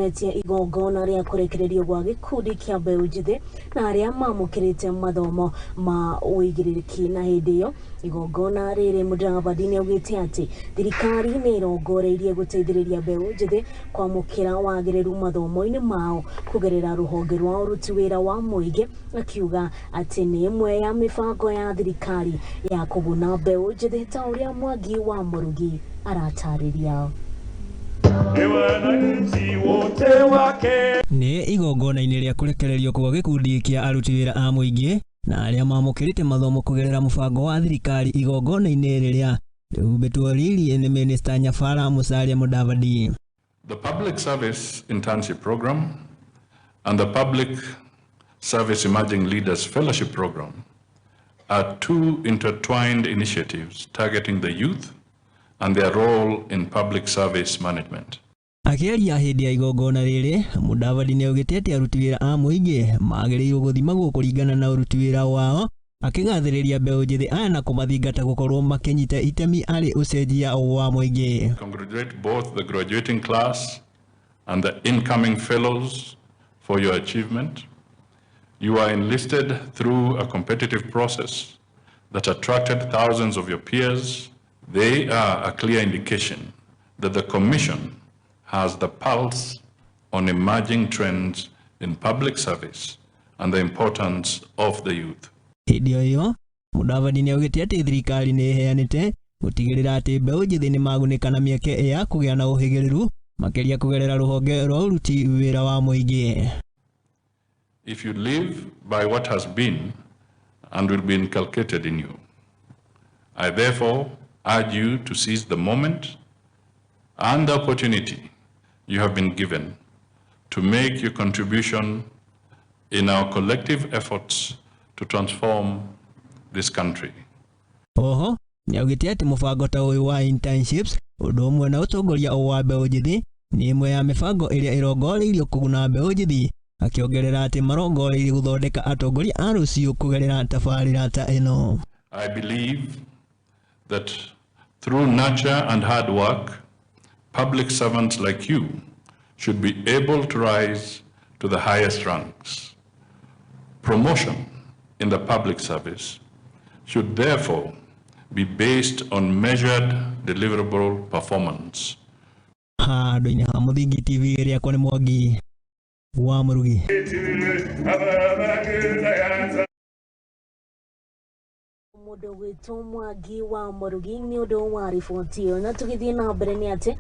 nĩatongoretie igongona rĩa kũrekererio gwa gĩkundi kĩa mbeũ njĩthĩ na arĩa mamũkĩrĩte mathomo ma ũigĩrĩrĩki. Na hĩndĩ ĩyo igongona rĩrĩ, Mudavadi nĩaugĩte atĩ thirikari nĩ ĩrongoreirie gũteithĩrĩria mbeũ njĩthĩ kwamũkĩra wagĩrĩru mathomo-inĩ mao kũgerera rũhonge rwa ũruti wĩra wa mũingĩ, akiuga atĩ nĩ ĩmwe ya mĩbango ya thirikari ya kũguna mbeũ njĩthĩ, ta ũrĩa Mwangi wa Mũrugi aratarĩria. Wananchi wote wake. Nĩ igongona-inĩ rĩa kũrekererio kwa gĩkundi kĩa aruti wĩra a mũingĩ na arĩa mamũkĩrĩte mathomo kũgerera mũbango wa thirikari, igongona-inĩ rĩrĩa rĩhumbĩtwo riri nĩ Minista Nyabara Musalia Mudavadi. The Public Service Internship Program and the Public Service Emerging Leaders Fellowship Program are two intertwined initiatives targeting the youth and their role in public service management. Akĩaria hĩndĩ ya igongona rĩrĩ, Mudavadi nĩaugĩte atĩ aruti wĩra a mũingĩ magĩrĩirwo gũthimagwo kũringana na ũruti wĩra wao, akĩgathĩrĩria mbeũ njĩthĩ aya na kũmathingata gũkorwo makĩnyita itemi arĩ ũcenjia wa mũingĩ. Congratulate both the graduating class and the incoming fellows for your achievement. You are enlisted through a competitive process that attracted thousands of your peers. They are a clear indication that the Commission has the pulse on emerging trends in public service and the importance of the youth. Hĩndĩ o ĩyo, Mudavadi nĩaugĩte atĩ thirikari nĩ ĩheanĩte gũtigĩrĩra atĩ mbeũ njĩthĩ nĩmagunĩka na mĩeke ya kũgĩa na ũhĩgĩrĩru makĩria kũgerera rũhonge rwa ũruti wĩra wa mũingĩ. If you live by what has been and will be inculcated in you, I therefore urge you to seize the moment and the opportunity you have been given to make your contribution in our collective efforts to transform this country. Oho nĩaugĩte atĩ mũbango ta ũyũ wa internships, ũndũ ũmwe na ũtongoria wa mbeũ njĩthĩ, nĩ ĩmwe ya mĩbango ĩrĩa ĩrongoreirio kũguna mbeũ njĩthĩ, akĩongerera atĩ marongoreirie gũthondeka atongoria a rũciũ kũgerera tabarĩra ta ĩno. I believe that through nurture and hard work, public servants like you should be able to rise to the highest ranks. Promotion in the public service should therefore be based on measured, deliverable performance. Handũ-inĩ ha Mũthingi TV, rĩakwa nĩ Mwangi wa Mũrugi. Mũndũ gwĩtwo Mwangi wa Mũrugi nĩ ũndũ wa riboti ĩyo. Na tũgĩthiĩ na mbere nĩ atĩ